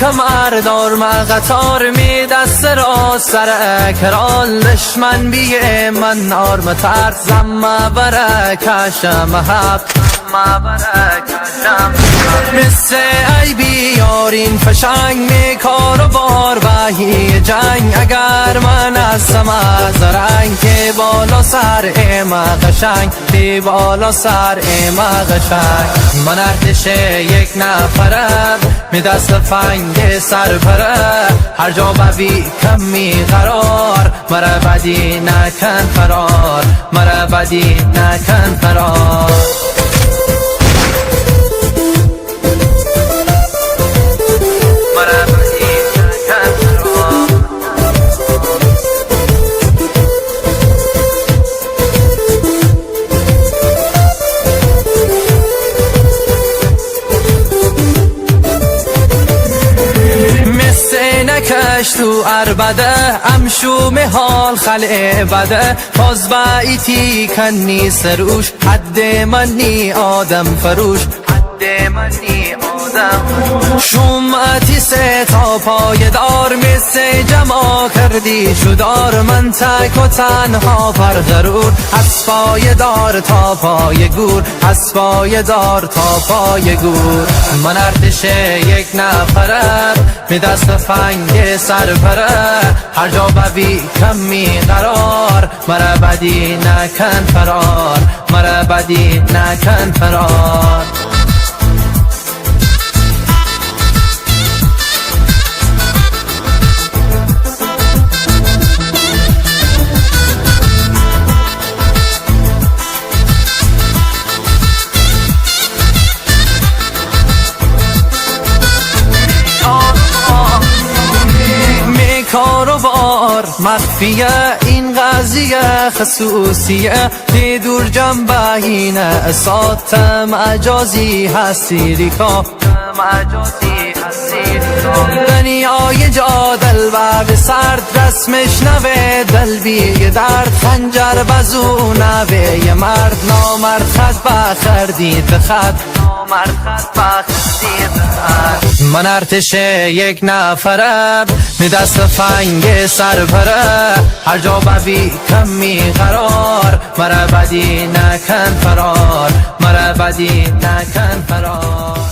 کمر دار ما قطار می دست را سر کرال دشمن بیه من آرم ترس زم برکشم هب مثل ای بیارین فشنگ می کار و بار بهی جنگ اگر من هستم از رنگ که بالا سر اما قشنگ که بالا سر اما قشنگ من ارتش یک نفرم می دست فنگ سر پره هر جا بوی کمی قرار مرا بدی نکن فرار مرا بدی نکن فرار نکش تو عربده امشو محال خلع بده باز بایتی کنی سروش حد منی آدم فروش حد منی آدم شومتی سه تا پای دار مثل جما کردی شدار من تک و تنها پر غرور از پای دار تا پای گور از پای دار تا پای گور من ارتش یک نفرم می دست فنگ سر پره هر جا بوی کمی قرار مرا بدی نکن فرار مرا بدی نکن فرار کاروبار مخفیه این قضیه خصوصیه تی دور جنبه اسات مجازی هستی ریکا دنیای جادل و به سرد رسمش نوه دل بی درد خنجر بزو نوه مرد نامرد خط بخردید خط من ارتش یک نفرم می دست فنگ سر پره هر جا بوی کمی قرار مرا بدی نکن فرار مرا بدی نکن فرار.